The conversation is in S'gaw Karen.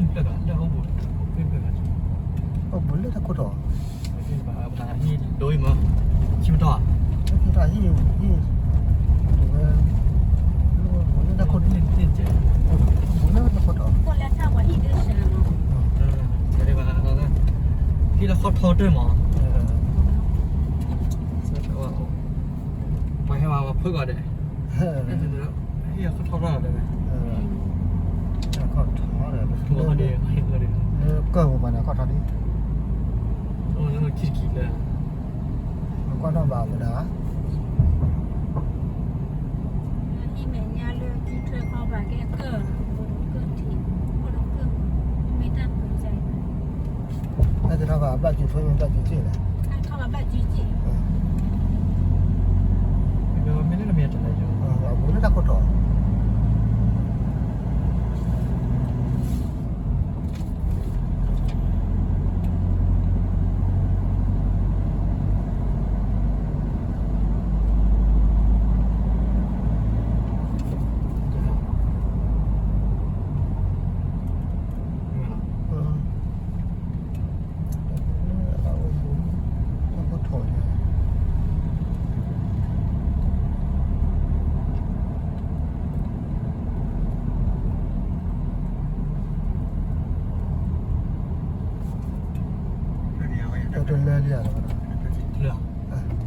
လၢအိၣ်ဘူးလၢတၢ်ခိၣ်တီ, အိၣ်ဘူးလၢတၢ်ခိၣ်တီ, ဟံၣ်ဒိၣ်အံၤမး, ခံမတီၢ်, ခံမတီၢ်ဟံၣ်, ဟံၣ်ဒိၣ်ဝဲ, လၢတၢ်ခိၣ်, ဘူးလၢတၢ်ခိၣ်တီ, ဟံၣ်လၢဃီထီတၢၢ်မး, ပှၤဟဲဝဲပှၤဖုးဂီၤဒီး ဟဲဃီထီထီၣ်ဒီး, လၢကၢၢ်ပူၤပှၤန့ၣ်ဃီထီၣ်ဒံး, ခံတကံၢ်လၢ, ကွၢ်ထီၣ်ဘၣ်သဒၣ်, ဟံၣ်မဲာ်ညါလၢကံထွဲခီဘၣ်ကဲကၢၢ်, ကၢၢ်ထံး, ကၢၢ်, မ့ၢ်တၢ်ပူၤစဲ ဟဲက့ၤထီၣ်ဘၣ်ဘၣ်က့ၤထွဲမ့ၢ်ဘၣ်က့ၤက့ၢ်လဲၣ်, ဟဲထီၣ်ဘၣ်ဘၣ်က့ၤက့ၢ်, မ့ၢ်လၢတၢ်ခိၣ်တီ, တလဲလံဧါ, လၢ